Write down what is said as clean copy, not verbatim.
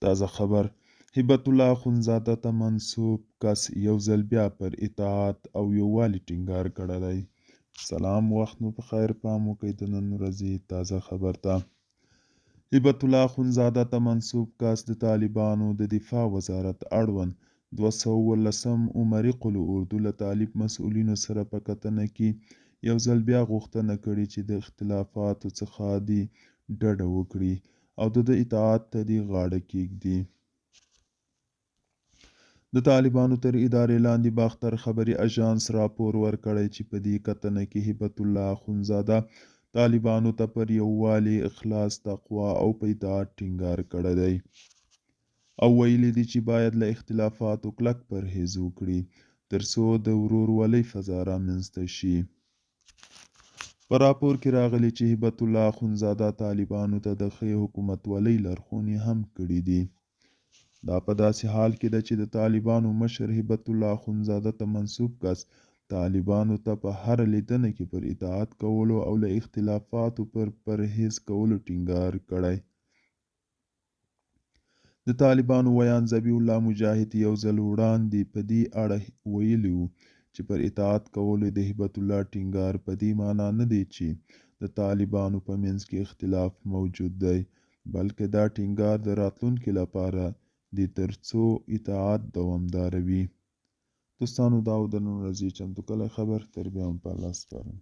تازه خبر، هبت الله اخندزاده ته منسوب کس یو ځل بیا پر اطاعت او یووالي ټینګار کړی دی. سلام وخت مو په خیر، پام وکړئ د نن ورځې تازه خبر ته. هبت الله اخندزاده ته منسوب کس د طالبانو د دفاع وزارت اړوند 217 عمري قول اردو له طالب مسؤلینو سره په کتنه کې یو ځل بیا غوښتنه کړې چې د اختلافاتو څخه دې ډډه وکړي او د ده اطاعت ته دې غاړه کېږدي. د طالبانو تر ادارې لاندې باختر خبري اژانس راپور ورکړی چې په دې کتنه کې هبت الله اخندزاده طالبانو ته پر یووالي، اخلاص، تقوا او په اطاعت ټینګار کړی دی او ویلي دي چې باید له اختلافاتو کلک پرهیز وکړي تر څو د ورورولۍ فضا رامنځته شي. په راپور کې راغلي چې هبت الله اخندزاده طالبانو ته د ښې حکومتولۍ لارښونې هم کړې دي. دا په داسې حال کې ده چې د طالبانو مشر هبت الله اخندزاده ته منسوب کس طالبانو ته په هره لیدنه کې پر اطاعت کولو او له اختلافاتو پر پرهیز کولو ټینګار کړی. د طالبانو ویاند ذبیح الله مجاهد یو ځل وړاندې په دې اړه ویلي وو چې پر اطاعت کولو د هبت الله ټینګار په دې مانا نه دی چې د طالبانو په منځ کې اختلاف موجود دی، بلکې دا ټینګار د راتلونکي لپاره دی تر څو اطاعت دوامداره وي. دوستانو دا و د نن ورځې چمتو کلی خبر، تر بیا مو په الله سپارم.